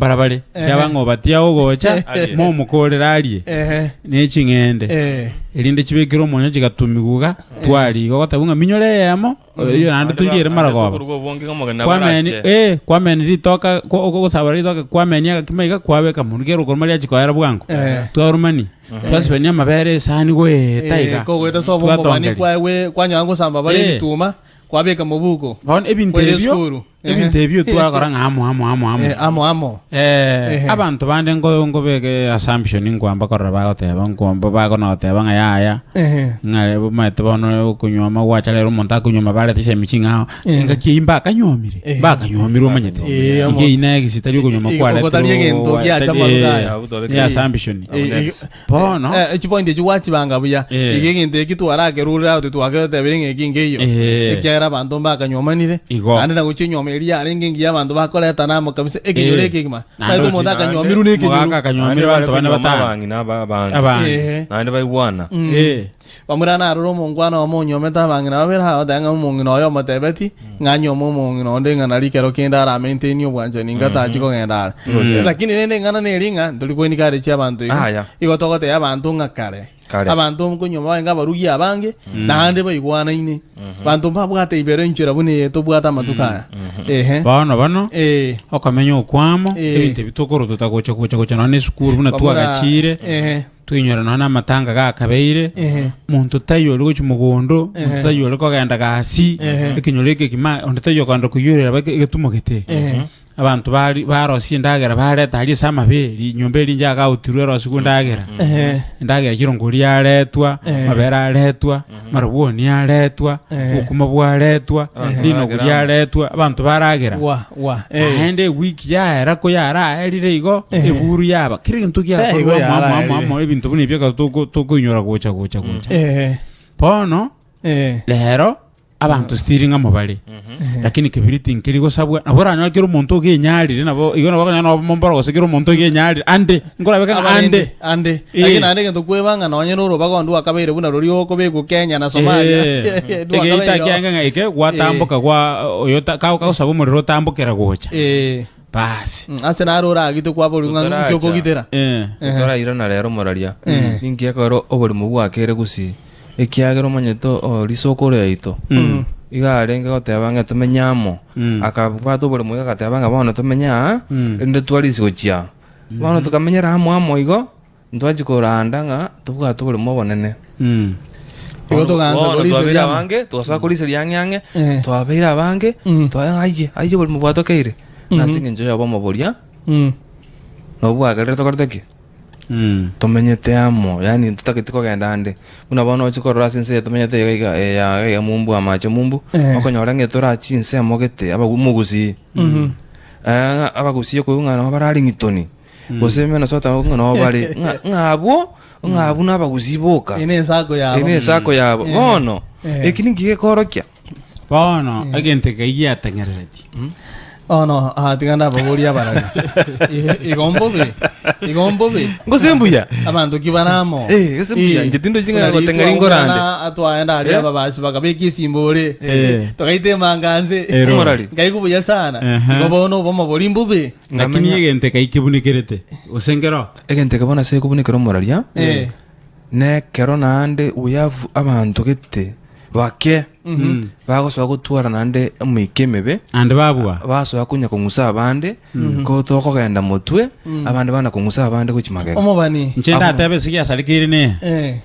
Mbarabare, kiaba ng'a obatia ogocha, Arie. momokorere arie Ehe. ne ching'ende, Eh. erinde chibekere omonyo chigatumigwa iga, twaria. Igo ogoteba ng'a minyore eyemo, eyio naende toriere marogoba. Tokoruga obonge ng'a omogeni nabo Kwameni, arache. eh, kwameni ritoka, kwa- ogosabora ritoke kwamenia agakima iga kwabeka monwe, kera okoruma riachia koera bwango. Eh. Twarumani, twasibania amabere esani goeta Eh, iga. kogoeta sobo omobani Twatongeria. kwaegwe kwanyora ngosamba bare Eh. ebituma kwabeka mobuko. Bono ebinto Kwaira ebio, esukuru. ebinto ebio twakora ng'a amo amo amo amo. Eh, amo amo. Eh, Ehe. abanto bande ngo ngobeke assumption nkwamba korora bagoteba nkwamba bakonoteba ng'a yaya Ehe. ng'a omanyete bono okonywoma gwacha rero omonto akonyuoma bareta chisemi ching'ao Eh. engaki eyio mbakanyuomire Eh. mbakanyuomirwe omanyete Eh, iga omonto. eyio na egisi tari okonyuoma Eh, kwareterwa oko tari egento giacha maruga aya. Abwo twabekire ne eh. assumption Abo Eh, eh, next. bono Eh, chipoint echi gwachibanga buya Eh. iga egento eki twarakerurire ao titwagetebire ng'a eki nkeiyo Eh. ekiagera abanto mbakanywomanire Igo. naende na gochia enywomo eria yarenge engiya abanto bakoretana amo kabisa ekenyoro Eh. eke ekegima Naende naende omonto ochi- akanywomirwe na ekenyoro Omogaka akanyuomire Naende abanto bare bane konyuoma batano abang'ina aba- abange. abange Eh. Naende baigwana. Eh. Bamura narore omongwana omo onyuomete abang'ina babere, agoteba ng'a omong'ina oye omotebeti, ng'a anyuome omong'ina onde ng'a nari kero kende aramaintaini obwanchani inga tachi kogenda are. Lakini rende eng'ana neri ng'a ntori koencourage abanto igo. Aya. Igo togotebia abanto ng'a kare. Kare. Abanto nkonyuoma barenge abarugi abange, naende baigwanaine. Banto mbabwate ibero enchera buna eye tobwate amatuko aya. Ehe. Bono bono Eh. okomenya okwamo Eh. ebinto ebi tokorotota gocha gocha gocha nonya na esukuru buna Bamura- twagachire Ehe. Toinyora nonya namatanga gakabeire, Ehe. monto taiyo ore gochia mogondo, Ehe. monto taiyo ore kogenda gasi, Ehe. ekenyoro eke ekima, onde taiyo okogenda koiyorera ba egetumo gete. Ehe. Abanto bari barosia endagera bareta aria ase amabe, rinyomba eri inche agautirwe erosigwe endagera. Ehe. Endagera chirongori yaretwa, Ehe. amabere aretwa, amarabwoni aretwa, Ehe. obokima bwaretwa, Abanto rinogu baragera amo. riaretwa, abanto baragera. Wa, wa, eh. Naende ewiki yaera koyaraerire igo, Eh. eburu yaba, kera egento Eh, giakorwa igo amo amo amo yaraerire. amo ebinto buna ebio ekero toko tokoinyora gocha gocha gocha. Eh, Bono, eh. rero, abanto still ng'amo bare, lakini kebiriti nkeri gosabwa, nabo oranyore kera omonto ogenyarire nabo igo nabo okonyora nabo momboro gose kera omonto ogenyarire ande, nkorabeka ng'a ande. Abarende, ande. Eh. Lakini naende egento kweba ng'a nonye na orobaga onde rwakabeire buna roria okobekwa Kenya na Somalia. Eh, Rwakabeire egeita oo. kiange ng'a eke gwatamboka gwa oyo ta- ka- kagosaba omorero otambokera gocha Eh. basi Mm, Ase naro oragite kwaborwa ng'a Totaracha. nki okogitera. Eh. Torairana rero moraria Eh. ninki ekero oborimo bwakere gusii ekiagera omanyete o- risokoro yaito iga arenge goteba ng'a tomenye amo Mm. akabwata oborimo iga agateba ng'a bono tomenye aa Mm. erinde twarisi gochia aa Bono tokamenyera amo amo igo, ntwachia koranda ng'a tobwate oboremo obonene. Mm. Igo togaansa Bono koriseria twabeire amo. abange, togasoa koriseria ang'e ang'e, Eh. twabeire abange, Mm. twaye ng'a aye, aye oboremo bwatokeire. Nase eng'encho ya obomo boria, Mm. nobwo bwagerire tokorete ki? Mm. Tomenyete amo, yaani ntotageti kogenda ande. Buna bono ochie korora ase ense eye tomenyete iga iga eye ya iga iga mumbu amache mumbu, Eh. okonyora ng'a torachi ensemo gete abagu omogusii. Ng'a abagusii okoigwa ng'a nabo bare Arlington, gose Minnesota ng'a nabo bare, ng'a ng'a abwo, ng'a abwo na abagusii boka. Eye nensako yabo. Eye nensako yabo. Eh. Bono, Eh. eki ninki gekorokia? Bono egento eke giateng'ereretie. Bono ah, tiga ndababorie abarari. I- Igo mbobe. Igo mbobe. Gose mbuya? Abanto ki bare amo. Eh, gose mbuya. Inche tindochi ng'a goteng'eria inkorande. Atwaenda aria Eh. ababasi bakabeka esimbore. Eh. Togaita emanga nse. Ero. Omorari. Nkaigwa buya sana. Ehe. Igo bono obomo boria mbobe. Lakini Ngamenya- egento eke kebunekerete gose nkero Egento eke bono ase ekobunekera omoraria, Eh. nekero naende we have abanto gete bake bagosoa gotwara naende emeika emebe, Naende babua. basoa konya kong'usa abande, ko tokogenda motwe, abande bana kong'usa abande gochia magega. Omobani. Inche ndatebe ase giasarekeire neye, Eh.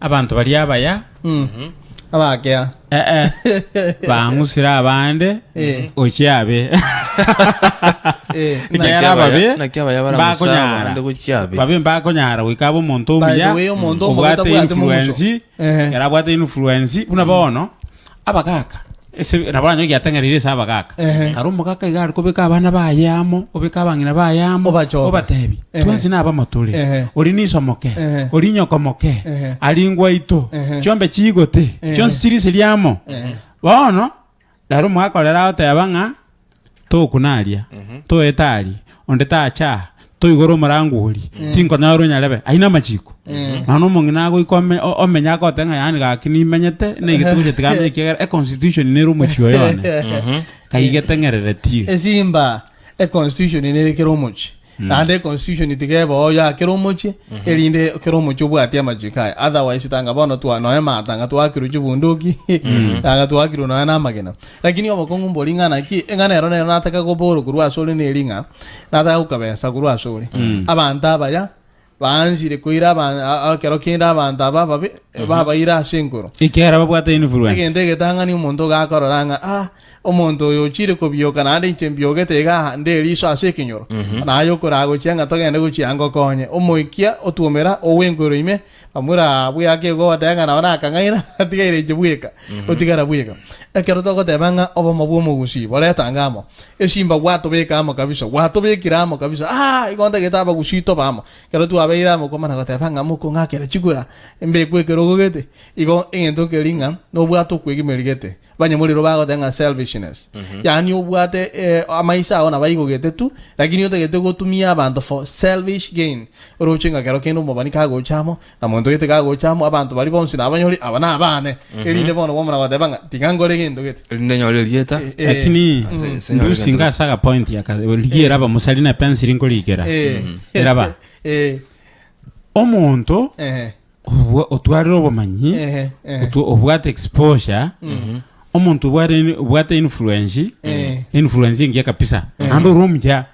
abanto baria abaya, Mm. Abakea. eh, eh, bang'usire abande Eh. gochia abe. Eh. Ekiagera ababe Naki abaya barang'usa mbakonyara abande gochia abe. babe mbakonyara goika abe omonto By the omuya way, omonto omobe obwate tabwati moguso. influence Ehe. ekero abwate influence buna bono abagaka ase nabo oranyore giatang'ereire ase abagaka Ehe. kare omogaka iga are kobeka abana baye amo obeke abang'ina baye amo Obachoka. obatebi Ehe. twensi na abamo tore Ehe. ori niso moke Ehe. ori nyoko moke Ehe. ari ngwaito Ehe. chiombe chigote Ehe. chionsi chiriseria amo Ehe. bono Rero omogaka oria agoteba ng'a tokuna aria, toete aria, onde tacha aa, toigore omorango oria, tinkonyora onyarebe. Ayio namachiko. Nonya na omong'ina agoika ome- o- omenye agoteba ng'a yaani gaki nimenyete, naigete gocha tiga amenye ekiagera econstitution nere omochie oyo one. Kaigete ng'ereretie. Esimba. Econstitution nere kera omochie. Naende econstitution tiga ebe oo ya kera omochie, erinde kera omochie obwatie amachiko aye. Otherwise tanga bono twa noe maata ng'a twakirwe chibunduki, tanga twakirwe nonya na amagena. Lakini obokong'u mbori ng'a naki, eng'ana ero nero nataka kobora korwa asore neri ng'a, nataka gokabesa korwa asore. Abanto abaya, Baansire koira ekero kende abanto aba ababe, babaire ase enkoro. Ekiagera babwate influence. Egento egetang'ani omonto gakorora ng'a ah, omonto oyo ochire kobioka naende inche mbiogete iga aha nde eriso ase ekenyoro, naye okoragochia ng'a togende gochia ngokonye. Omoikia otwomera owe enkoro ime, bamura bweake igo ogoteba ng'a nabo nakang'aina atigaire inche bweka, otigara bweka. Ekero togoteba ng'a obomo bw'omogusii boretanga amo, Esimba gwatobeka amo kabisa, gwatobekire amo kabisa, aah igo ntagete abagusii tobe amo. Ekero twabeire amo kwamana goteba ng'a mokong'akera chikura, mbekwe ekerogo gete. Igo egento nkeri ng'a nobwate okwegimeri gete. Abanyamorero bagoteba ng'a selfishness. Yaani obwate amaiso ao nabo aigogete tu, lakini otagete gotumia abanto for selfish gain. Oroche ng'a kero kende omobani kagocha amo, na monto gete kagocha amo, abanto baria bonsi nabanyori, aba nabane. Erinde bono kwamana goteba ng'a tiga nkore gento gete. Erinde nyore erieta. Lakini Ase- ase nyore ndusi gento nga ase agapoint aka rigia eraba mosari na pencil nkorikera eraba omonto otwarire obomanyi obwate exposure omonto obware obwate influence influence engiya kabisa naende ore omuya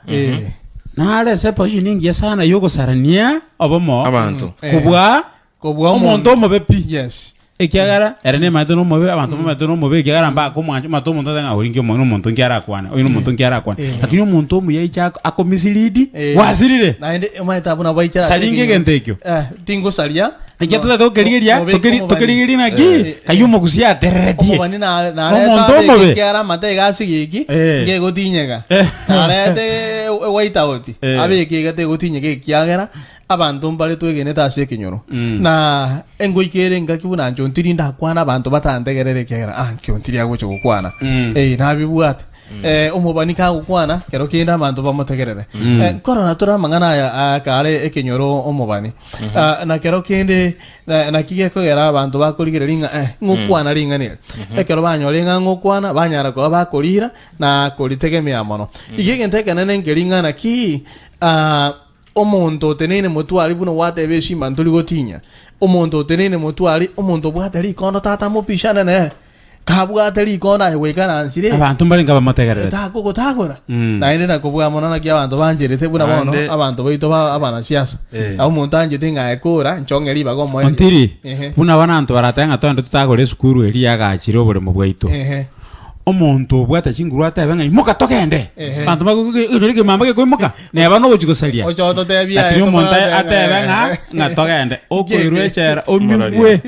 nare ase eposition engiya sana ya ogosarania obomo Abanto. kobua Kobua omonto omobe pi. Yes. Ekiagera ere nemaete nomobe, abanto bamaete nomobe, ekiagera mbakomwancha, omanyete omonto atebe ng'a oria nki omo nomonto nki arakwane, oyo nomonto nki arakwane. Lakini omonto omuya aiche ako akomislead, gwasirire. Naende omanyete abwo nabo baichare ase Saringa ekenyoro. egento ekio. Eh, tingosaria. Ekia totagete gokerigeria, Mobeke tokeri omobani. tokerigerie naki, kaywo omogusia atereretie. Omobani na- nareta Omonto abeke omobe. ekiara amate iga ase geki, ngegotinyeka. Narete white out, abeke iga tegotinyeka ekiagera, Abanto mbare twegenete ase ekenyoro, na engoika ere engaki buna inche ontiri ndakwane abanto batantegerere ekiagera ah nki ontiri agocha gokwana eh nabibwate eh omobani kagokwana kero kende abanto bamotegerere eh, nkorora tore amang'ana aya akare ekenyoro omobani Ah, na kero kende na- naki gekogera abanto bakorigereria ng'a eh ng'okwana ring'ana eri ekero banyora ng'a ng'okwana banyara koba bakorira na koritegemea mono iga egento ekenene nkeri ng'a naki ah, Omonto oteneine motwe aria buna gwateba esimba ntori gotinya. Omonto oteneine motwe aria, omonto obwate rikondo tata mopishane nere. Kabwate rikondo aye goikaransire. Abanto mbarenge abamotegererete. Takogotagora. Naende nakobua mono naki abanto bancherete buna bono Naende- abanto baito ba abanasiasa. Eh. Nabo omonto anchete ng'a aye kora nchong'e ribaga omoerio. Ontiri, Ehe. buna bono abanto baratebe ng'a togende totagore esukuru eria yagachire oboremo bwaito. Ehe. Omonto obwate chinguru atebe ng'a imoka togende. Ehe. Abanto bago ekemamba gekoimoka, neba nogochi gosaria. Ocha ototebia aye Lakini omonto tomorate ng'a- atebe ng'a ng'a togende, okoirwa echela omigwe,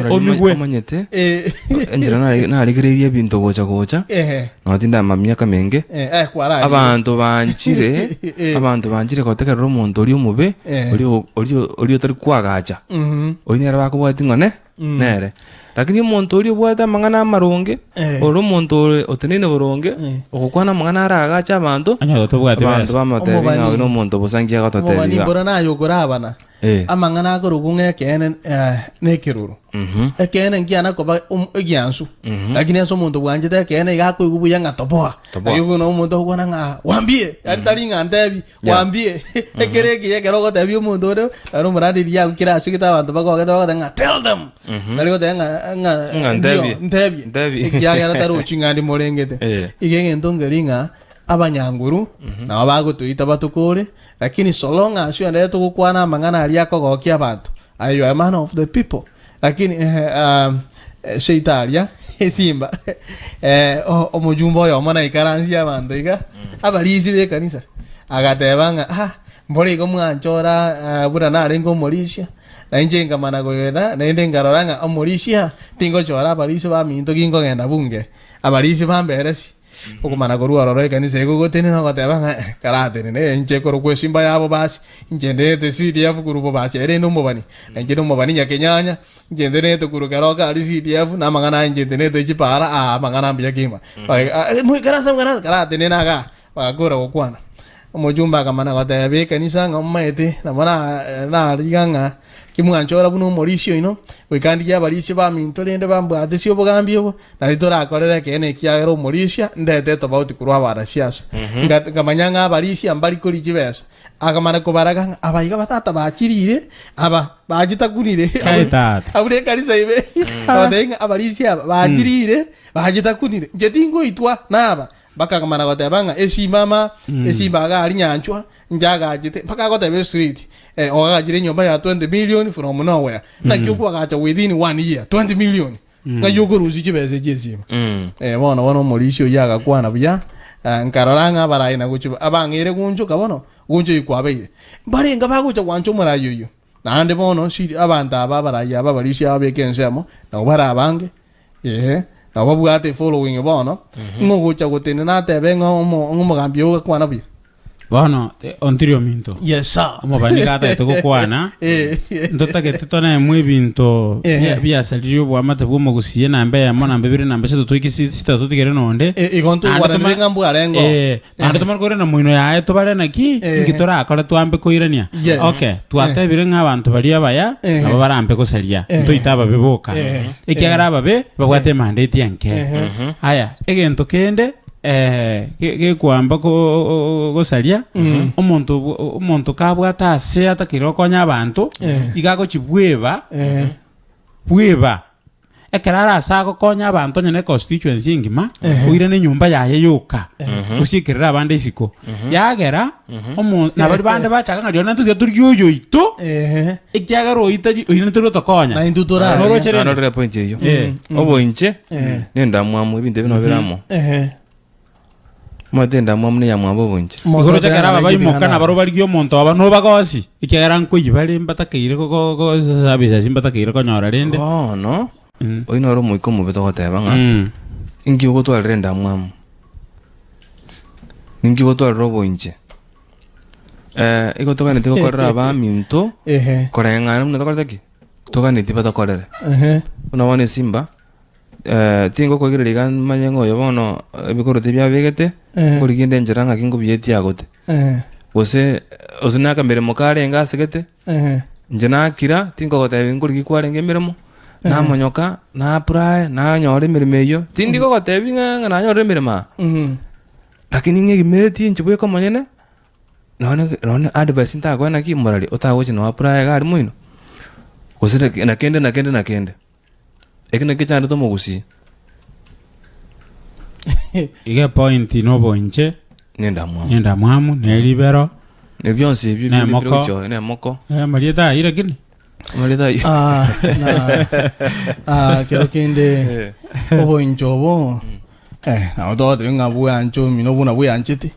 omigwe. Omanyete Eh. enchera narigereirie ebinto gocha gocha Ehe. nonya tindama miaka menge Eh, eh, kwararire. abanto banchire Eh. abanto banchire gotegerera omonto oria omobe Eh. oria oria oria otari kwagacha Mhm. oyio nere bakobwati ng'a ne Nere. Lakini omonto oria obwate amang'ana amaronge, Eh. ore omonto ore oteneine boronge, Eh. ogokwana amang'ana aragache abanto, Onye tobwati abanto besa. bamotebi ng'a Omobani- oyo nomonto bosa nki agototebi Omobani iga. mbora naye okorabana Eh. amang'ana akorokwa ng'a ekeene eh, nekeroro Mhm. ekeene nkiana koba egiansu lakini ase omonto bwanchete ekeene iga akoigwa buya ng'a toboa Toboa. Lakini buna omonto ogokwana ng'a wambie yaani tari ng'a ntebi Yeah. Wambie, ekero ekiya ekero ogotebia omonto ore, naro omorandi riria kera ase egete abanto bakogete bagoteba ng'a tell them. Tari goteba ng'a ng'a Ng'a ndio, ntebie. ntebie. Ntebie. Ekiagera tarochi ng'a ndimorengete. Eh. Iga egento nkeri ng'a abanyanguru nabo bagotoita batokore, lakini so long as oendererete gokwana amang'ana aria akogokia abanto, aye you are a man of the people. Lakini eh, um, eh, seito aria esimba eh, o- omojumbe oyomo naikaransie abanto iga abarisi b'ekanisa agateba ng'a ah, mbore igo mwanchora ah, buna narenge omorisia na inche nkamana kogenda naende nkarora ng'a omorisia tingochora abarisia baminto ginkogenda bunge abarisia bamberesi Okomana korwa ororo ekanisa egogotenena ogoteba ng'a eh, karatenene eh, inche korokwa esimba yabo basi, inche ndete CDF korwa bobasi ere inde omobani, na inche nomobani nyakenyanya, inche ntenete korwa keroka aria CDF, na amang'ana aya inche ntenete chipara aa amang'ana mbuya kegima. Moikaranse moikaranse karatenene igaa, bagakora gokwana. Omochumba akamana gotebia ekanisa ng'a omomaete, nabo nariga ng'a kimwanchora buna omorisia oino, goika ndigie abarisia baminto rende bambwatesie obogambi obo, nari torakorere ekeene ekiagera omorisia ndete etobauti korwa abarasiasa. Nkamanya ng'a abarisia mbari koria chibesa. Akamana kobaraga ng'a aba iga batata bachirire, aba bachitakunire. Kai tata. Abwo nekanisa ime. Agatebia ng'a abarisia aba bachirire, bachitakunire. Inche tingoitwa naba. Bakamana goteba ng'a esimba ama, esimba iga aria nyanchwa, inche agachete, mpaka agoteba estraight, eh, oagachire enyomba ya 20 million from nowhere. Naki okoagacha within one year, 20 million. Ng'ai okorusia chibesa echi esimba? Eh, bono bono omorisia oyio agakwana buya, eh, nkarora ng'a abarai na gochia abang'eire gonchoka bono, goncha oyio kwabeire. Mbarenge bagocha gwancha omorai oyio. Naende bono siri abanto aba abarai aba abarisia ababeke ensemo, nabo bare abange, Ee, nabo babwate efollowing bono, ng'a ogocha gotenena atebe ng'a omo- ng'a omogambi oyo gakwana buya. Bono eh, ontiri ominto Yes sir. omobani iga atagete gokwana Eh. ntotagete tonemwe ebinto Eh. bia- biasaririe oboamate bwa omogusie namba eyemo namba ibere namba isato toike si- sita totigere nonde Eh, igo Naende ntogwaranire toma- ng'a mbwarengo. Eh, naende tomare koirana moino yaye tobare naki Eh. inki torakore twambe koirania Yes. okay twatebire ng'a abanto baria abaya Eh. nabo barambe gosaria Eh. ntoite ababe boka Eh. ekiagera ababe babwate emandeti enke Eh. aya egento kende eh, ge- gekwamba ko- gosaria omonto obwo- omonto kabwate ase atakeire gokonya abanto Eh. iga agochibweba Eh. bweba Ekero are ase agokonya abanto onye ne constituency engima, oirane enyomba yaye yoka, osiekerere abande isiko. Yagera, omo nabaria bande bachaka ng'a rirorio naintwe tiga torigie oyoito, Ehe. ekiagera oyio tari oyio naintwe togotokonya. Na intwe torare. Noroche rende? Narorire point eyio. Eh. Oboinche, Eh. nendamwamu, ebinto ebi nabo bire amo. Ehe. Omanyete endamwamu neyamwabo obonche. Igoro chakera aba baimoka nabarobwo barigie omonto obo nobagosi, ekiagera nkoyia bare mbatakeire go- go- go services mbatakeire konyora rende. Bono, Mm. oyio noro omoika omobe togoteba ng'a Mm. inki ogotwarera endamwamu? Ninki ogotwarera oboinche? Eh, igo toganetie gokorera abaminto, Ehe. koreng'ana buna tokorete ki? Toganetie batokorere. Ehe. Buna bono esimba, Tingokoigereria iga manye ng'a oyo bono ebikoroto ebi abegete, Eh. nkorigia ende enchera ng'aki nkobiyetia agote. Eh, Gose gose na akameremo karenge asegete, eh, inche nakira, tinkogotebi nkorigia kwarenge emeremo, namonyoka, na apply, nanyora emeremo eywo, tindi kogotebi ng'a ng'a nanyorire emeremo aa. mm, Lakini ng'egimereti inche bweka omonyene, nonye nonye advice ntakoe naki, morari otagochi no apply iga aria moino, gose na kende na kende na kende. Eki nakio kechandete omogusii. Iga epoint noboinche, Nendamwamu. nendamwamu, neribero, Ne bionsi ebi binde Nemoko. bire gochia nemoko. eh, amarieta ayio lakini. Amarieta ayio. Ah, na ah, kero kende oboincho obo eh, nabo togoteba ng'a bwanche omino buna bweanchete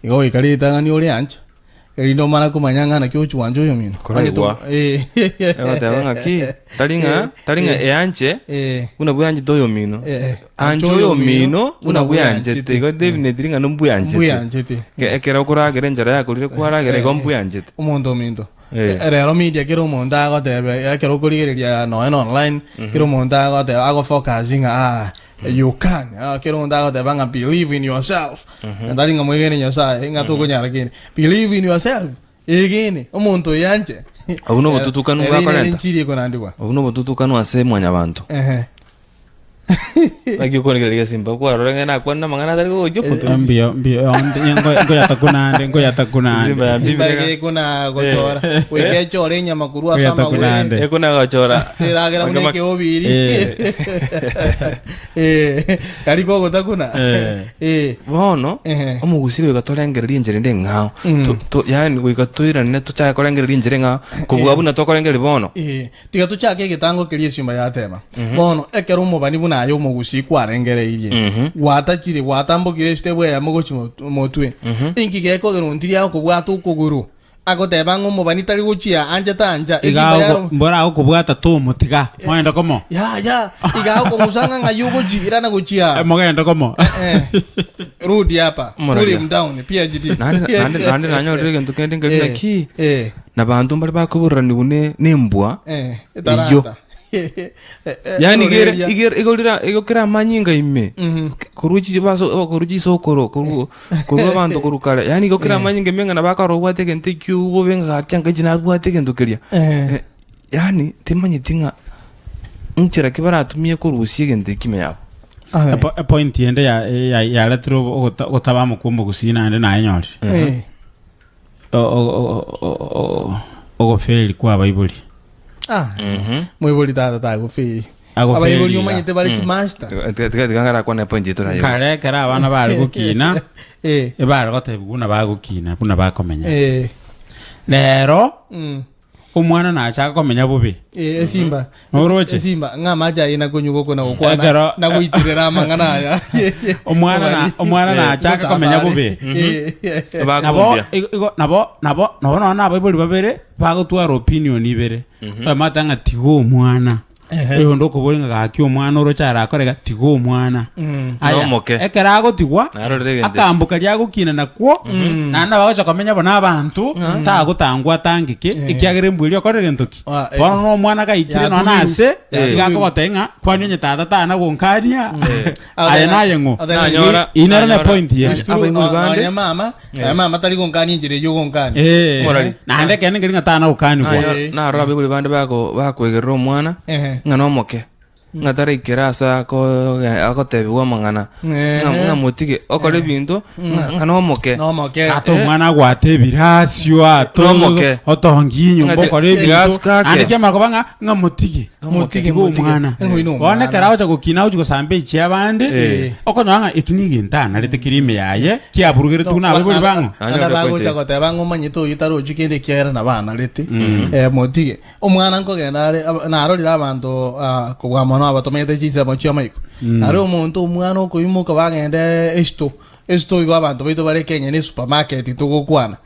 igo goika ritang'ani oreanche Erinde omare komanya ng'a naki ogochia gwancha oyomino. Koraigwa. Onye to- eh. Egoteba ng'aki, tari ng'a, tari ng'a eanche Eh. buna bweanchete oyomino. Eh. Ancha oyomino buna bweanchete. Igo definitely ng'a nombweanchete. Mbweanchete. Eke- Ekero okoragera enchara yakorire kwaragera igo mbweanchete. Omonto ominto. Eh. Rero media kera omonto agoteba ekero okorigereria nonya na online, kera omonto agoteba agofocus ng'a ah, You can. Ah, kera omonto agoteba ng'a believe in yourself. Tari ng'a mwegene Nyasaye, ng'a tokonyara kende. Believe in yourself. Egene, omonto oyanche. Obwo nobotutukanu Ere ere bwakorenta. enchiri ekonandigwa. Obwo nobotutukanu ase mwanyabanto. Ehe. Naki okorengereria gesimba kwarora ng'a nakwanire amang'ana atari gogochia omonto. Mbuya, mbuya, onde, ngo- ngoyatakunande, ngoyatakunande. Simba ya Simba Biblia. gekona gochora. Goika echore enyama korwa ase amagoro. Ngoyatakunande. Ekona gochora. Teragera buna Makema- ekeobiri. Eh. Eh, kari kogotakuna. Eh. Eh. Bono Ehe. omogusii goika torengererie enchera ende eng'ao Mm. To- to- yaani goika toirane tochake korengereria enchera eng'ao kobua buna tokorengereria bono Eh, tiga tochake egetango keria esimba yateba bono ekero omobani buna aye omogusii kwarengereirie gwatachire gwatambokire estep eyemo gochia motwe inki gekogera ontiri agokobwata okogoro Agoteba ng'a omobani tari gochia ancha tancha, Iga esimba ogo- yaro. mbora agokobwata tomotiga mogende komo Yaya, iga agokong'usa ng'a ng'ai ogochi, irana gochia. Eh, mogende komo Eh, rudi hapa, pull Moraria. him down, PhD. Naende naende naende nanyorire egento kende nkeri Eh, naki eh, na banto mbare bakoboreraniwu ne nembwa eh, eyio etaranta. Yaani igere Ororeria. igere igo rira igo kera amanyinga ime korwa chi baso korwa chisokoro korwa korwa abanto korwa kare yaani igo kera amanyinga ime ng'a nabo akarora obwate egento ekio obobe ng'a gaki anga inche nabwate egento keria. Yaani timanyeti ng'a nchera ki baratumie korusia egento ekio ime yabo. Epo- Epoint ende ya- ya- yaretire obo- ogota- ogotaba amo kwa omogusii naende nayenyorire. O- o- o- o- o- Ogoferi kwa abaibori. Ah, moibori tata tagoferi. Agoferi Abaibori iga. omanyete bare chimaster. Tiga tiga tiga ngarakwana epoint eye toraye. Kare ekero abana bare gokina, Eh. ebare gotebiwa buna bagokina, buna bakomenya. Eh. Rero, Mm. Omwana nachake komenya bobe. Eh, esimba. Noroche? Esimba ng'a amache aye nakonywa goko na gokwana Ekero- na goitirera amang'ana aya. Omwana na- omwana nachake komenya bobe. Eh. Nabo Bakumbia. igo igo nabo nabo nabo nonya na abaibori babere bagotwara opinion ibere. Oyomate ng'a tiga omwana. Oyonde okoboria ng'a gaki omwana oroche arakore iga, tiga omwana. Aya, Nomoke. ekero agotigwa, Narorire egento eke. akamboka riria agokina nakwo, naende nabo agocha komenya bo nabanto, tagotangwa atangeke, ekiagera embwa eria okorire gento ki? Ah, eh. Bono na omwana gaikire nonya Yatugirwe. ase, Eh. iga akogotebia ng'a kwani onye tata tana gonkania, aye naye ng'o? Nanyora- Ii nero ne nanyora- point ye. Nanya- abaibori bande. Nonya mama, nonya mama tari gonkania enchera eyio ogonkania. Eh, Omorari. naende ekene nkeri ng'a tana gokanigwa. Nanyora- Narora abaibori bande bako bakoegerera omwana Ehe. ng'a nomoke ng'a taraikera ase ako agotebigwa amang'ana Ehe. ng'a ng'a motige okore ebinto ng'a ng'a nomoke. Nomoke. Ata omwana agwate ebirasio ato Nomoke. otongie enyomba Ng'a okore ebinto ebiasio ake. naende kiamara koba ng'a ng'a motige Motige, Tiga motige. omwana Eng'oi na bono omwana. ekero agocha gokina agochi gosamba echia abande Eh. okonyora ng'a eki nigento anarete kere ime yaye kiaburugeretwe na abaibori bang'o Nanyore Naende bagocha point. goteba ng'a omanyete oyio tarochi kende ekiagera nabo anarete Eh, motige omwana nkogenda are aba- narorire abanto ah, kobua mono abatomanyete chinsemo chia amaiko nare omonto omwana okoimoka bagende esito esito igo abanto baito bare Kenya ne supermarket togokwana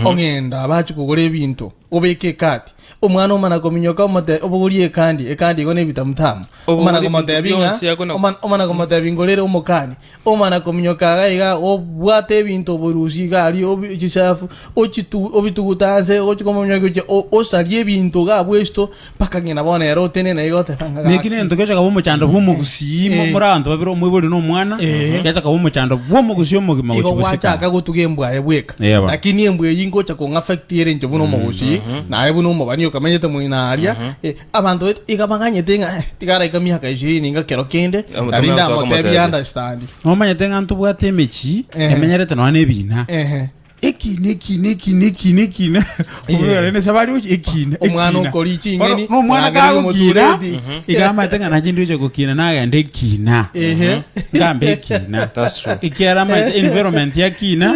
ogenda bachi kogora ebinto obeke ekati Omwana omana kominyoka omote obogorie ekandi, ekandi igo nebitamutamu. Omana Obogorie ebinto komotebi ng'a bionsi akona- omana, omana komotebi ngorere omokani. Omana kominyoka iga iga obwate ebinto oborusie iga aria obi chisafu ochitu obitugute anse ochi komominyokia gochia o- osarie ebinto iga abwo esito mpaka ng'ina bono ere otenene iga oteba ng'a Neki gaki. nento gecha koba omochando bwa omogusii mo- Eh. more abanto babere omoibori na omwana Eh. gecha koba omochando bwa omogusii omogima Igo gochia gosika. gwachaka gotuga embwa aye bweka. Eeh bono. Lakini embwa eyio ngocha kong'affect ere inche buna omogusii, naye buna omobani okamenyete moino aria, eh, abanto baito iga baganyete ng'a eh, tiga araika miaka ishirini inga kero kende, Amo- nari tomanye ndamotebia komotebia. understand. Nomanyete ng'a ntobwate emechie Ehe. emenyerete nonya na ebina. Ehe. Ekina ekina ekina ekina ekina Omobere one esabari gochia ekina Omwana ekina. okoria ching'eni, Bono nomwana orangereria kagokina omotureti. iga amanyete ng'a nache ndioche gokina nagenda ekina Ehe. ngambe ekina That's true. ekiagera amanyete environment ya kina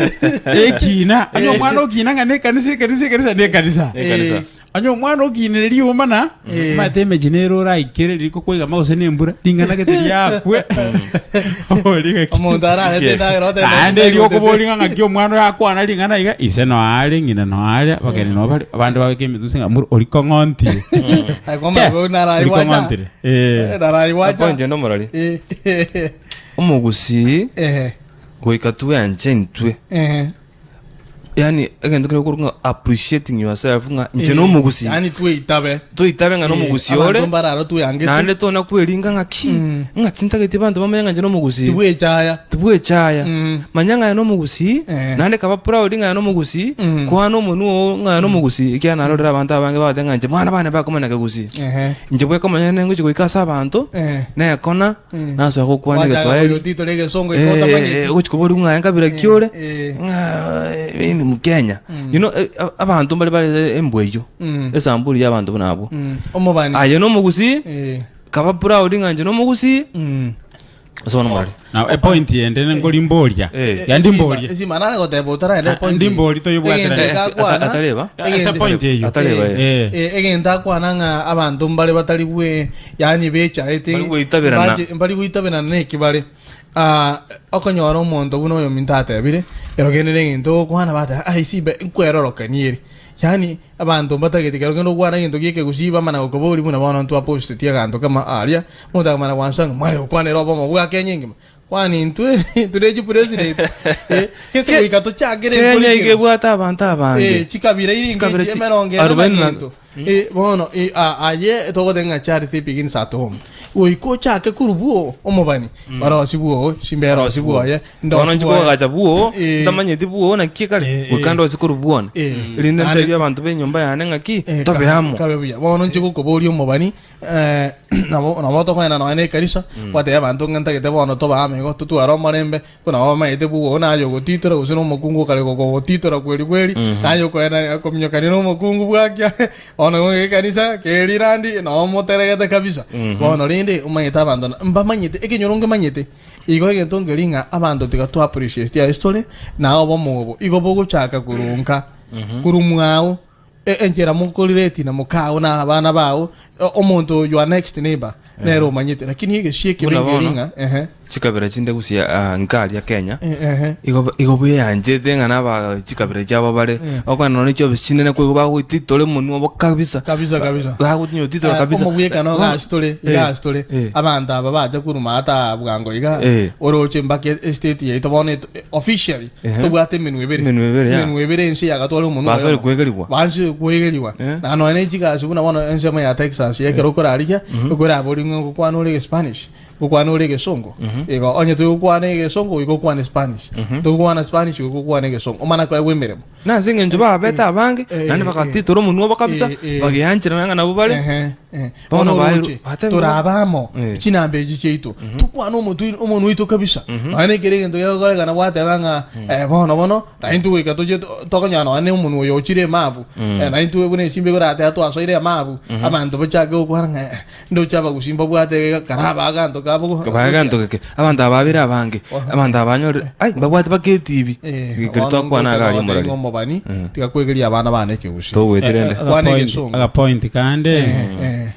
ekina onye omwana okina ng'a nekanisa ekanisa ekanisa nekanisa Ekanisa. Onye omwana okinire riomana, Eh. omanyete emechie nere oraikere riko kwaigama gose na embura, ring'ana gete riakwe. Obori gaki. Omonto ararete endagera oteba Naende erio okoboria ng'a ng'aki omwana oyo akwana ring'ana iga, ise noyo are, ng'ina noyo are, abageni nabo bare, abande babeke emetusi ng'a moro ori kong'ontire. Ori kong'ontire. Eh. Point ende omorari. Omogusii goika tweanche intwe. Yaani egento keria okorwa ng'a appreciating yourself ng'a inche nomogusii. Yaani tweitabe. Toitabe ng'a nomogusii ore. Abanto mbare aro tweyangete. Naende tona kweringa ng'a ki, ng'a tintageti abanto bamanye ng'a inche nomogusii. Tibwechaya. Tibwechaya. Manya ng'a aye nomogusii, naende kaba proud ng'a aye nomogusii, kwana omonwe oo ng'a aye nomogusii, ekiagera narorire abanto abange bagoteba ng'a inche mwana bane bakomanya kegusii. Inche bweka omonyene ngochia goika ase abanto, nekona. Nasoa gokwana Gwachaka egeswahili koyotitora egesongo eke Eh, otamanyeti. eh, ogochia koboria ng'a nkabira ki ore eh. ng'a eh, ni mkenya you know eh, a- abanto mbare bare embwa eyio esamburi ya abanto buna abwo Omobani. aye nomogusii Eh. kaba proud ng'a inche nomogusii ase bono morari Na epoint ende nkori mboria. Eh. Ya ndi mborie. Esimba nare goteba otaraenda Ah, epoint. ndi mbori toyebwaterane. Egento akwana. Atareba? Ase point eyio. Atareba, eh. Eh. Eh, egento akwana ng'a abanto mbare batari bwe yaani bechaete Mbari goitaberana. mbari goitaberana neki bare Ah, okonyora omonto buna oyominto atebire ero kende na egento ogokwana bateba ah esimba nkwerorokani ere yaani abanto mbatagete kero kende okwana egento gia ekegusii bamana gokoboria buna bono ntwaposteti aganto kama aria omonto akamana gwansa ng'a mware gokwanera obomo bwa Kenya engima. Kwani intwe tore chipresident eh, gese goika tochakere Kenya enkori iga kero. ebwate abanto Eh, abange. chikabira iri Chikabira inge chi- emerongo ene na arobaini na- gento. Eh, bono eh, a- aye togoteba ng'a charity begins at home. Goika ochake korwa bwo omobani, barosi bwo, chimberosi bwoye, Bono ndosi inche bwoye. koagacha bwoo, Eh. ntamanyeti bwoo naki ekare, Eh, eh. goika ndosie korwa bwone. Eh. Erinde Naende- ntebie abanto b'enyomba yane ng'aki, Eh, tobe ka- amo. kabe buya. Bono inche gokoboria omobani, Eh, nabo nabo tokoenda nonya na ekanisa, gwatebia abanto ng'a ntagete bono tobaame igo, totware omorembe, ko nabo bamaete buna naye ogotitora gose na omokungu okare gokogotitora kweri kweri, naye okoenda kominyokania na omokungu bwakia, bono igo ekanisa keri randi noo moteregete kabisa. Bono rende omanyete abanto na mbamanyete ekenyoro nkemanyete, igo egento nkeri ng'a abanto tiga to appreciate ase tore, na obomo obo igo bogochaka korwa nka, korwa mwao. Enchera mokorireti na mokao na abana bao, omonto your next neighbor nere omanyete. Lakini egesio ekebe Buna nkeri bono, ng'a ehe. Chikabira chinde gose ah, nkaria Kenya, Ehe. igo igo bweyanchete ng'a naba chikabira chiabo bare, okogenda nonya chiofisi chinene koigwa bagotitora omonwe obo kabisa. Kabisa, kabisa. Bagotinyotitora Ah, kabisa. omobwekano Bono- iga ase tore, iga ase tore. Eh. Abanto aba bacha korwa maata bwango iga, Eh. oroche mpaka estate yaito bono eto- officially Ehe. tobwate emenwa ebere. Emenwa ebere, ya. Emenwa ebere ense yagatwara omonwa Basore oyomo. kwegerigwa. Banse kwegerigwa. Eh. Na nonya ne chigasi buna bono ensemo ya Texas ekero okorarigia, okorabori ng'a ngokwana ore Egespanish, ngokwana ore Egesongo. Igo onye togokwana Egesongo goika okwane Spanish. Togokwana Spanish goika okwane Egesongo. Omana koegwa emeremo. Na ase eng'encho babete abange, Eh, naende eh, bagatitora omonwa obo kabisa, Eh, eh. bageancherana ng'a nabwo bare. Ehe, ehe. Bono Bono bairwe- oroche, batebigwa- toraba amo Eh. chinamba echi chiaito tokwane omotwe omonwa oito kabisa nonya na ekere egento gegokorekana gwateba ng'a eh, bono bono naintwe goika toche to- tokonyora nonya na omonwa oyo ochire emabu Eh, naintwe buna esimba egorateba twasoire emabu abanto bachake gokwana ng'a eh, ndoche abagusii mbabwate karaba aganto kabo go- Bae gento geke, abanto aba babere abange, abanto aba banyorire, ai mbabwate mpaka etibi. Eh, Ekero bono twakwana ngocha iga aria goteba omorari. ng'a omobani tiga kwegeria abana bane ekegusii Togwetera ende. Kwana egesongo. Agapoint kande Eh,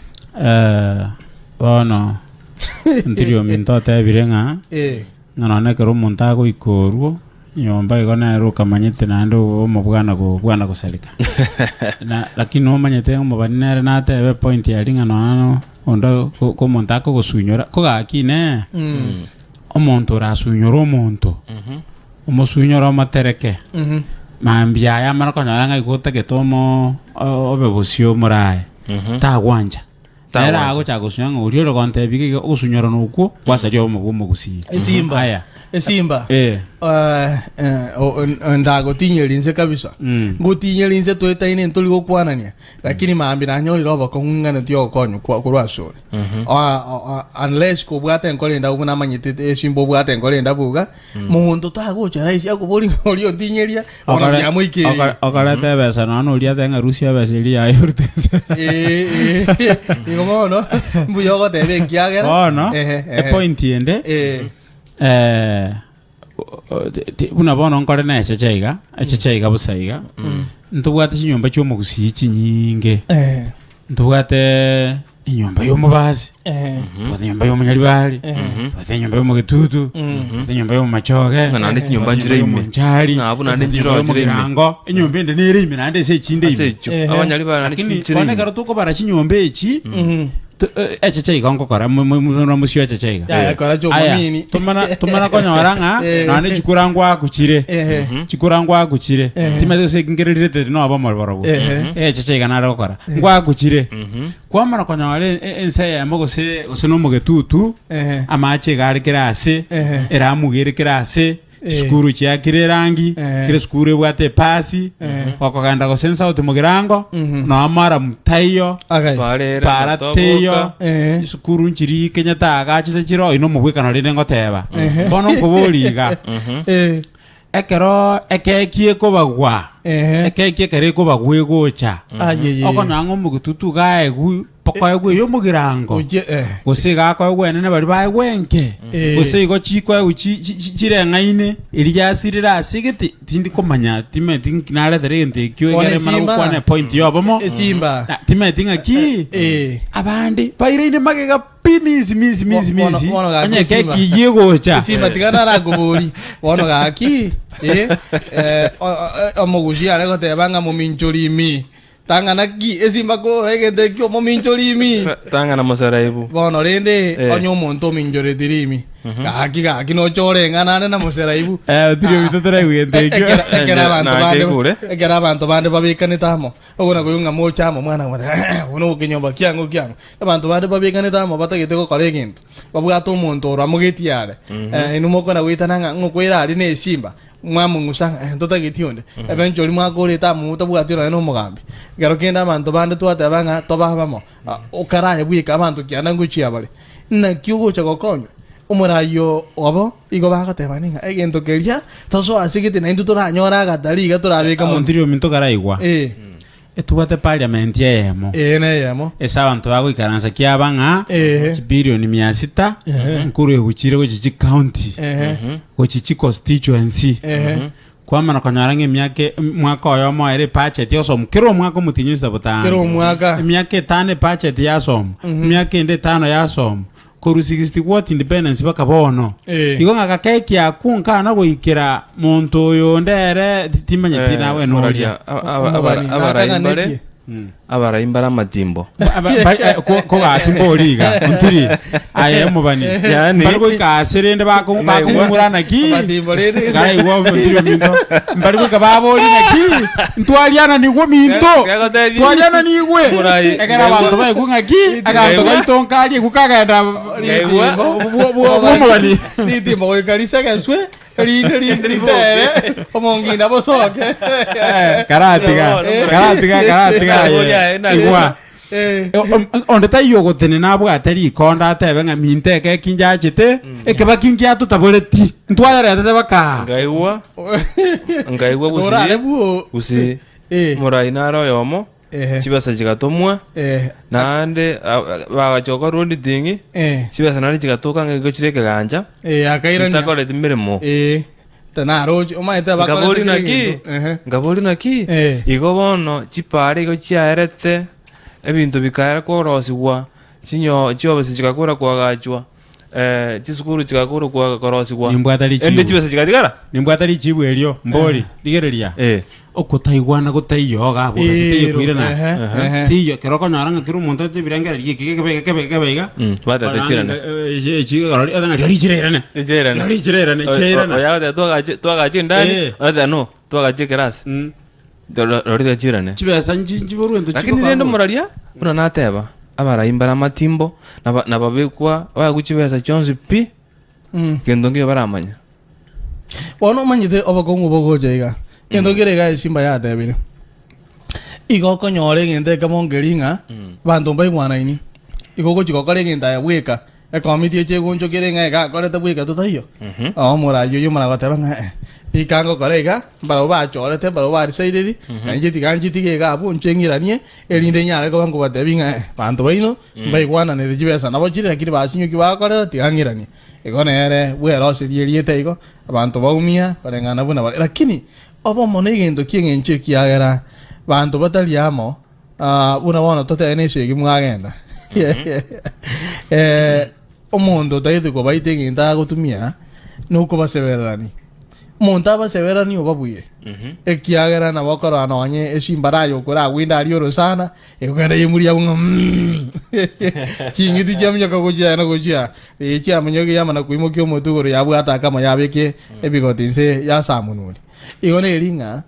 eh, bono ntiri ominto otebire ng'a eh. ng'a nonye ekero omonto agoika orwo nyomba igo nere okamanyete naende omobwana go bwana gosareka. Na lakini nomanyete omobani nere natebe epoint aria ng'a nonya onde ko ko omonto akogosunyora kogaki inee omonto orasunyore omonto, omosunyore omotereke, mambia aye amare konyora ng'a igo otagete omo obe bosio omoraye, tagwancha. Nere Tagwancha. agochaka gosunyora ng'a oria ore gontebia iga iga ogosunyorana okwo gwasaria obomo bwa omogusii. Esimba. Aya. Esimba. Eh. Eh, eh, o- o- ndagotinyeria inse kabisa. Mm. Ngotinyeria inse toetaine ntori gokwanania. Lakini mambia nanyorire obokong'u ing'aneti ogokonywa kwa- korwa ase ore. Ah, ah, ah, unless kobwate enkoro endabu buna amanyete esimba obwate enkoro endabu iga, monto tagocha rahisi akobori ng'a oria ontinyeria, bono Okore- biamoikeire. okore- okoreta ebesa nonya na oria atebe ng'a rusia ebesa eria yaye orute inse. Eh, eh, igo bono mbuya ogoteba ekiagera Bono, Ehe, ehe. epoint ende, Eh, eh, o- o- ti- ti- buna bono nkore na echeche iga, echeche iga bosa iga, ntobwate chinyomba chia omogusii chinyinge, eh, ntobwate Enyomba y'omobasi, Eh. tobwate enyomba y'omonyaribari, tobwate enyomba y'omogetutu, tobwate enyomba y'omomachoge, Ng'a naende chinyomba tobwate nchire enyomba ime. y'omonchari, Ng'a abwo naende tobwate nchire enyomba chire ime. y'omogirango, enyomba ende nere ime naende ase echinde Ase ime. echio Ehe. abanyaribari naende Lakini chinchire bono ime. ekero tokobara chinyomba echi, to- eh, echeche igo nkokora mo- mo- mo- mosio echeche iga. Yaya, kora Aya, chiomomini. tomana tomana konyora ng'a Eh. naende chikura ngwaku chire Ehe. chikura ngwaku chire Eh. timanyeti gose nkererete noba moroborobo Ehe. echeche iga nare gokora ngwaku chire Kwamana konyora ense eyemo gose gose nomogetutu, Ehe. amache iga are kera ase, Ehe. eramuga ere kera ase, Eh. chisukuru chiakire erangi, Ehe. kera esukuru ebwate epasi, Ehe. gokogenda gose ensauti mogirango, Mhm. noa maramu taiyo, Agai. Parera, para toboka. teiyo, Ehe. chisukuru nchiria Kenyatta agachete chire oyio nomobwekano rende ngoteba. Bono nkoboria iga, Eh. ekero ekeki ekobagwa, Ehe. ekeki ekero ekobagwa egocha, Ayeye. okonyora ng'a omogetutu iga aegwe mpaka oegwe eyo omogirango, Ochie eh. gose iga akoegwa enene baria baegwa enke, Eh. gose igo chikoegwa chi- chi- chi- chireng'aine, eria yasirire ase egete, tindi komanya timanyeti nki naretera egento ekio Bono egere mara esimba. gokwana epoint ya obomo, Esimba. na timanyeti ng'aki, Eh. abande bairaine magega pi misi misi misi Bono- misi bono gaki onye esimba. keki eyio egocha Esimba tiga narakobori bono gaki eh, eh, o- o- omogusi are goteba ng'a mominchori imi tang'ana ki esimba kora egento ekio mominchori imi Tang'ana mosaraibu. bono rende Eh. onye omonto ominchoreti rimi. Gaki gaki nochore eng'ana ande na moseraibu. Eh, otiri obito toraigwe gento ekio. Ekero ekero abanto Na- bande nakeigure. ekero abanto bande babekanete amo, okona koigwa ng'a moche amo mwana agoteba bono okenyomba kiang'o kiang'o. Abanto bande babekanete amo batagete gokora egento, babwate omonto oro amogetie are, inwe mokona goitana ng'a ng'okoira aria na esimba, mwamong'usa ng'a ntotageti onde. Eventually mwakorete amo motabwati nonye na omogambi. Ekero kende abanto bande twateba ng'a tobe abamo, okaraye bweka abanto kianda ngochia bare. Naki ogocha gokonywa? Omoraai obo igo bagotebani ng'a egento keria tosoa ase gete naintwe toranyore agatari iga torabeke monto. Ontiri ominto karaigwa. Eh. Etubwate parliament eyemo. Ee neyemo. Ase abanto bagoikaransa kiaba ng'a Ehe. chibilioni mia sita Ehe. nkorwa chire gochia chicounty Ehe. gochia chiconstituency Ehe. Kwamana konyora ng'a emiaka omwaka oyomo ere ebudget yosomwa kera omwaka omotienyi ase botano. Kera omwaka. Emiaka etano ebudget yasomwa, emiaka ende etano yasomwa, korwa 60 what independence mpaka bono. Eh. Igo ng'a gakeki akwo nkana goikera monto oyo onde ere timanyeti Eh, nawe noria. moraria, Omobani, abarai mbare nakaganetie. abarai mbare amatimbo. Kogaki mbori iga ontiri aye omobani Yaani- mbari goika ase rende Naigwa. bakong'ura naki Amatimbo rende. Karaigwa ontiri ominto mbari goika babori naki ntwariananigwe ominto Gegotebia- twariananigwe Morai, ekero abanto baigwe ng'aki aganto Naigwa. gaito nkaria ekwo kagenda Naigwa. bw'omobani Ritimbo goika risegeswe Rinde rinde ritere omonginda bosoke. Eh, karatiga karatiga karatiga aye igwa Eh. Onde taiyo ogotenena abwate rikonda atebe ng'a minto eke eki njachete ekebaki nkiatotaboreti ntwayeretete baka Nkaigwa nkaigwa Orare gusii buo. gusii Eh. morai nare oyomo Ehe. chibesa chigatomwa Eh. naende bagachoka auditing Eh. chibesa naende chigatoka ng'a igo chire ekegancha Eh, akairania. chitakoreti mirimo. Eh. Tanaroche omanyete Nkabori bakorete kera naki egento. Ehe. nkabori naki Eh. igo bono chipara igo chiaerete ebinto bikaera korosigwa chinyo chiofisi chigakora koagachwa chisukuru chigakora koa korosigwa Nimbwate richibu. ende chibesa chigatigara. Nimbwate richibu erio mbori rigereria Eh. Okotaigwana gotaiyo iga abwo gose teiyo Ero, koirana. ehe, ehe. Teiyo ekero okonyora ng'a kera omonto aete ebirengererio eki gekebe iga kebe kebe iga. Batete chirane. Riria chireirane. Chireirane. Riria chireirane, chiairana. Oyo agoteba twagache twagache endani, oyogoteeba no, twagache ekerasi. Rori chirane. Chibesa nchi nchiborwe into Lakini rende omoraria, buna nateba, abarai mbare amatimbo, naba nababekwa baegwe chibesa chionsi pi, gento nkiyo baramanye. Bono omanyete obokong'u bogocha iga, egento kere iga esimba yatebire, igo okonyora egento ekemo nkeri ng'a banto mbaigwanaini, igo ogochi gokora egento aye bweka, ekomiti eche egonchokere ng'a iga akorete bweka totaiyo. Oo omoraia oyio omana goteba ng'a eh, rika ngokora iga, mbarabwo bachorete, mbarabwo barisairiri, na inche tiga nchitige iga abwo inche ng'iranie, erinde nyare koba nkobatebia ng'a eh, banto baino mbaigwananete chibesa nabo chire lakini basinywa ki bakorera tiga ng'iranie. Igo nere bweroserie erieta igo, abanto baumia koreng'ana buna bare. Lakini obomo negento ki'engencho ekiagera banto batari amo, ah, buna bono totebe nesegi mwagenda. Eh, omonto otagete kobaita egento agotumia nokobasebererani. Omonto abasebererani obabuire, ekiagera nabo okorora nonye esimbara aye okoragwinde aria orosana, Ekogenda yemuria abwo ng'a mm. Ching'iti chiaminyoka gochia na gochia. Ee, chiaminyoka yamana koimokia omotwe igoro yabwata akamo yabeke ebigoti inse yasamunuri. Igo neri ng'a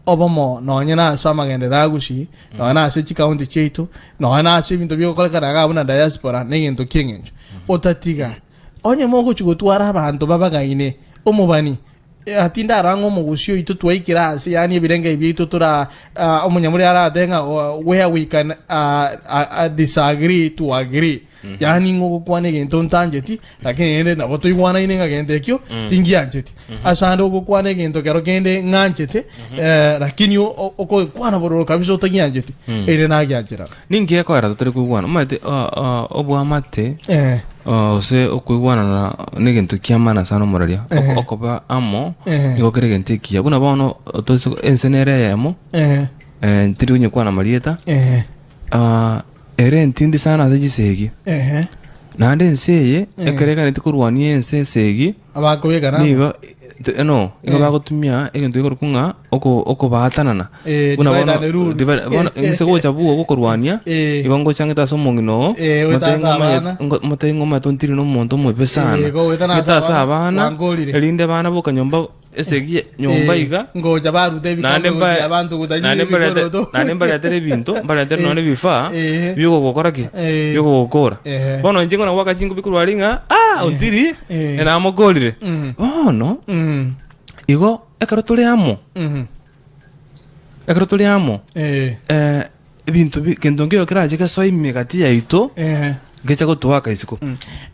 obomo nonye na ase amagenderero a Gusii, nonye na ase chikaunti chiaito, nonye na ase ebinto bigokorekana iga buna diaspora na egento ki'eng'encho. Otatiga onye mogochi gotwara abanto babagaine, omobani Tindara ng'a omogusii oito twaikire ase, yaani ebirenge ebi biaito tora ah, omonyamuri aratebe ng'a oh, where we can ah, ah, ah, disagree to agree. Yaani ng'a ogokwana egento ntancheti, lakini rende nabo toigwanaine ng'a gento ekio tingiancheti. Ase ande ogokwana egento kero kende ng'anchete, eh, lakini o- o- okogekwana bororo kabisa otagiancheti, ere nagiancherana. Ninki gekoera totari koigwana? Omanyete oboamate Eh. gose okoigwanana negento kia maana sana omoraria. Ehe. Okoba amo Ehe. nigo kere egento ekiya. Buna bono toise ense nere eyemo, Eh. ntiri konyekwana marieta, Eh. ere entindi sana ase chisegi. Ehe. Naende ense eye, ekero eganetie korwania ense esegi, Abakobekana amo. nigo. Te- no, igo bagotumia egento gekorokwa ng'a oko- okobaatanana. Eh, Buna divide bono and rule. divide- bono inse gocha bwo gokorwania, Eh. igo ngochangete ase omong'ina oo, Eh, goeta motebi ase ng'a omanyete- abana. ngo- motebi ng'a omanyete ontiri na omonto omobe sana. Eh, goeta na ase Ng'ete ase abana, abana, gwankorire. erinde abana boka nyomba esegi nyomba Eh, iga, ngocha barute naende ebikombe mbae gochia abanto gotanyia naende mbarete ebikoroto. naende mbaretere ebinto mbaretere nonya ebifaa Eh. biogogokora ki Eh. biogogokora Eh. bono inche ngona goaka chingobi korwa aria ng'a ah ontiri Eh. namokorire Mm. bono Mm. igo ekero tore amo Mhm. ekero tore amo Eh. eh, ebinto bi kento nkeiyo kerache gesoe ime gati yaito Eh. ngecha gotoaka isiko.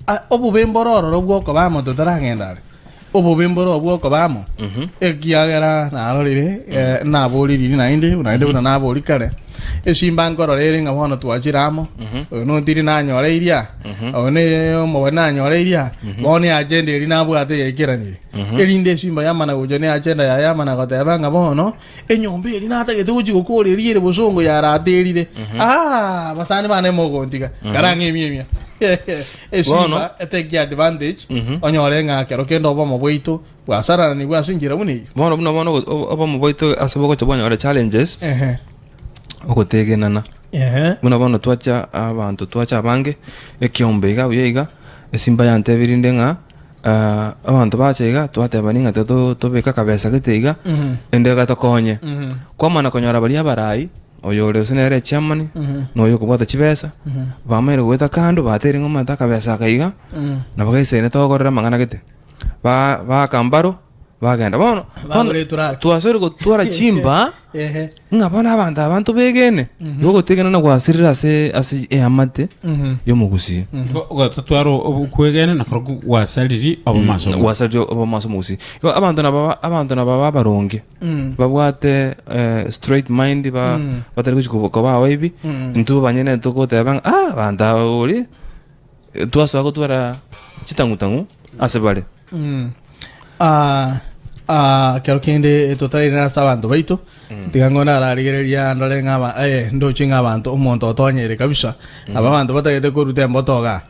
Ah, obobe mboro ororo bw'okoba amo totaragenda are obobe mboro obw'okoba amo ekiagera narorire eh, naboriri naende naende buna nabori kare esimba nkorora ere ng'a bono twachire amo oyo nontiri nanyore iria oyo ne omobe nanyore iria bono eagenda eria nabwate yaikeranire erinde esimba yamana gocha ne agenda yaye yamana goteba ng'a bono Enyomba eria natagete gochia gokora eria ere bosongo yaraterire. Ah, basani bane mogontiga. Karang'e emia emia. Esimba Bono. etake advantage onyore ng'a kero kende obomo bwaito bwasarananigwe ase enchera buna eyio. Bono buna bono ogo- obo- obomo bwaito ase bogocha bwanyora challenges, Ehe. ogotegenana. Ehe. Buna bono twacha abanto twacha abange, ekiombe iga buya iga, esimba yantebirie rinde ng'a. Abanto bacha iga, twatebania ng'a to tobeke akabesa gete iga, ende gatokonye. Kwamana konyora baria abarai, oyore gose nere echairman, na oyo okobwata chibesa, bamanyire goeta kando, bateire ng'a omanyete akabesa aka iga, nabo gaisaine togokorera amang'ana gete. Ba baaka mbaro, bagenda. Bono, bono Bagora eturaki. twasoire gotwara chimba. Ehe. Ng'a bono abanto aba ntobegene, igo ogotegena na gwasirire ase ase eamate y'omogusii. Igo ogotatwara okwegena nakorokwo gwasariri obomaso obwo. Gwasariri obomaso omogusii. Igo abanto nabo abanto nabo abaronge, babwate straight mind ba batari gochi koba abaibi, intwe abanyene togoteba ng'a ah abanto aba bori, twasoa gotwara chitang'utang'u ase bare. Ah, ah, kero kende totarairana ase abanto baito tiga ngo nararigereria ndore ng'a aba eh, ndoche ng'a abanto omonto otonyeire kabisa aba abanto batagete koruta emboto igaa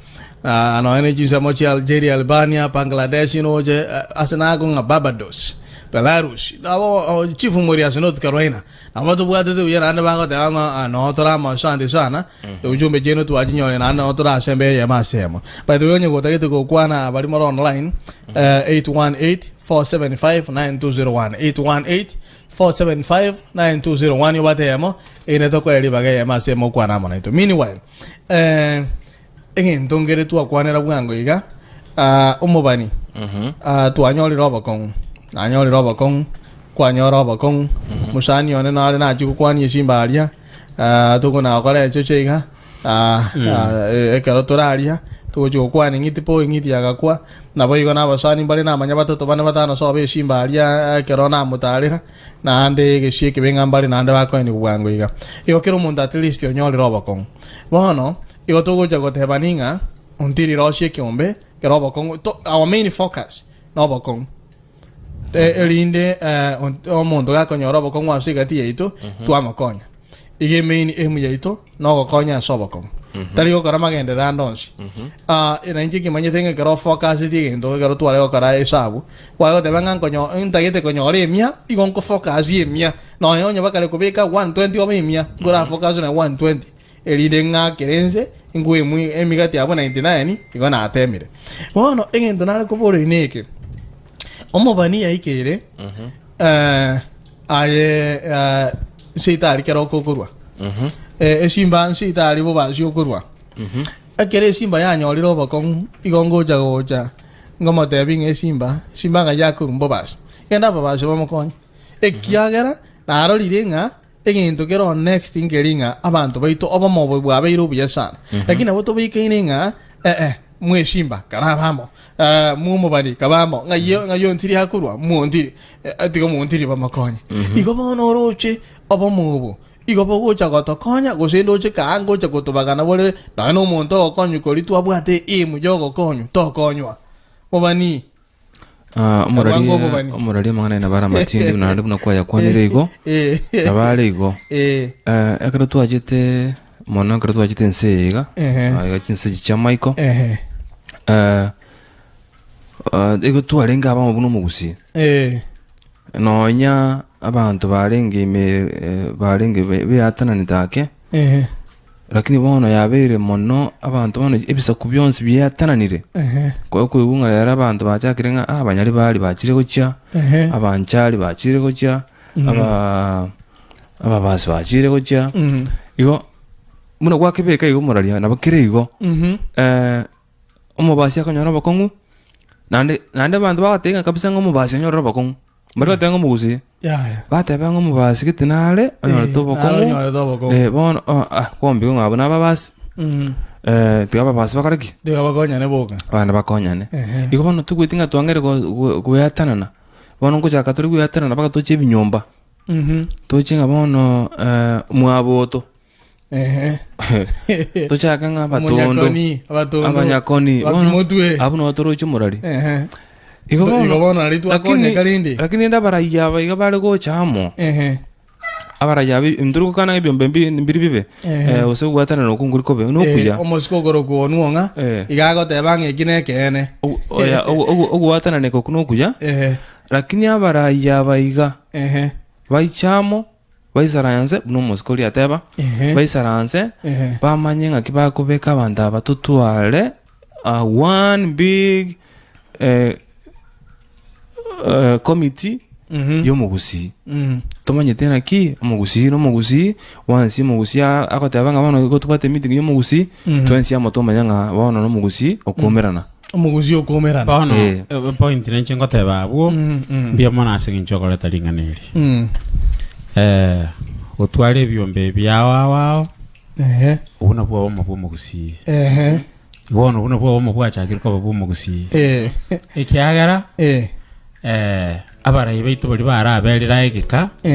Ah, nonya ne chinsemo chia Algeria, Albania, Bangladesh noche eh, ase nako ng'a Barbados, Belarus nabo oh, chief mori ase North Carolina Nabo tobwatete buya naende bagoteba ng'a ah, noo tore amo asante sana, ujumbe chiaino twachinyorire naende noo tore ase embe eyemo ase eyemo. By the way onye gotagete gokwana baria more online eh, 818 475 9201 818 475 9201 obate eyemo ere tokoe ribaga eyemo ase eyemo okwana amo naintwe. Meanwhile eh, egento nkere twakwanera bwango iga ah, omobani ah, twanyorire obokong'u nanyorire obokong'u kwanyora obokong'u mosani one nare nachia gokwania esimba aria ah, tokona gokora echeche iga ah, ah, e- ekero toraria togochia gokwana eng'iti po eng'iti agakwa nabo igo na abasani mbare namanya batato bane batano sobe esimba aria ekero namotarera naende egesio ekebe ng'a mbare naende bakoenigwa bwango iga. Igo kera omonto at least onyorire obokong'u. Bono, igo togocha gotebani ng'a ontiri rosia ekeombe kere obokong'u to our main focus na obokong'u. E- erinde eh, ont- omonto gakonyora obokong'u ase egati yaito, twamokonya. Iga emain aim yaito na ogokonya ase obokong'u. Tari gokora magenderero ande onsi. Ah, na inche kimanyete ng'a ekero ofocuseti egento ekero tware gokora esabu, kware goteba ng'a nkonyo ntagete konyora emia, igo nkofocus emia. Nonya onye bakare kobeka 120 obe emia, nkora focus na 120 erinde ng'akere inse, nkwe emwi emigati abwo 99, igo natemire. Bono egento nare koboria neke, omobani yaikeire, aye nse itari kero okokorwa, esimba nse itari bobasi okorwa, ekero esimba yanyorire obokong'u, igo ngocha gocha ngomotebia ng'a esimba, esimba ng'a yakorwa mbobasi, genda ababasi bamokonye, ekiagera narorire ng'a Egento kere on next nkeri ng'a abanto baito obomo obo bwabeire obuya sana. Lakini nabo tobaikaine ng'a eh eh mwesimba karabe amo, eh mwomobani kabe amo, ng'ai ng'ai ontiri akorwa mwontiri eh tiga omontiri bamokonye. Igo bono oroche obomo obo igo bogocha gotokonya gose ndoche kaa ngocha gotobagana bore nonya na omonto ogokonywa koria twabwate aim ya ogokonywa tokonywa. Mobani. Ah, omorori Abwango obobani. omorori amang'ana aye nabo are amatindi buna naende buna kwayakwanire igo, Eh. nabo are igo. Eh. Eh, ekero twachete mono ekero twachete ense eye iga, Ehe. ah, iga chinse echi chia maiko, Ehe. eh, ah, igo twarenge abamo buna omogusii. Eh. Nonya abanto barenge ime eh, barenge be- beatananete ake, Ehe. lakini bono yabeire mono abanto bono ebisaku bionsi biatananire. Ehe. Okoigwa ng'a rero abanto bachakire ng'a ah, abanyaribari bachire gochia, Ehe. abanchari bachire gochia, aba ababasi bachire gochia. Mm. Igo, buna gwakebeka igo omoraria nabo kere igo. Mhm. Omobasi akonyora obokong'u, naende naende abanto bagoteba ng'a kabisa ng'a omobasi onyorire obokong'u, mbari goteba ng'a omogusii, Yaya. bateba ng'a omobasi gete nare onyorete Eh, obokong'u, nare onyorete obokong'u. eh, bono oh ah kombiwa ng'a abwo nababasi, Mm. tiga ababasi bakore ki? Tiga bakonyane boka. Abande bakonyane. Ehe. Igo bono togweti ng'a twang'eire go- go- goeatanana, bono ngochaka tore goeatanana mpaka toche ebinyomba, Mhm. toche ng'a bono mwaboto. Ehe. Tochake ng'a abatondo, Omonyakoni, abatondo, abanyakoni, bono abakimotwe. abwo nabo toroche omorari. Ehe. Igo Igo bono bono nari twakonyeka rende. lakini rende abaraiyo aba iga bare gocha amo, Ehe. abaraiyo aba intwe gokana ng'a ebiombe mbi mbiri bibe, Ehe. eh, gose ogwatanana okwo nkori kobe, nokuya. Eh, omosike okorokwa onwo ng'a Eh. iga agoteba ng'a eki nekeene. Ogu- oya, ogu- ogu- ogwatananeka okwo nokuya, Ehe. lakini abaraiyo aba iga, Ehe. baiche amo, Baisaranse buna omosike oria ateba, Ehe. baisaranse Ehe. bamanye ng'aki bakobeka abanto aba totware a one big eh, eh, committee Mhm. y'omogusii. Mm. Tomanyete naki omogusii na omogusii once omogusii a- agoteba ng'a bono igo tobwate emeeting ya omogusii, Mhm. twensi amo twamanya ng'a bono na omogusii okoumerana. Omogusii okoumerana. Bono Eh. eh, point nenche ngoteba abwo Mm, mm. mbuya mono ase eng'encho okoreta ring'ana eri. Mm. Eh, gotwara ebiombe ebiao ao ao, Ehe. obwo nabwo obomo bwa omogusii. Ehe. Bono obwo nabwo obomo bwachakire koba bwa omogusii. Eh. Ekiagera Eh. eh, abarai baito baria baraberire aye egeka, Eh.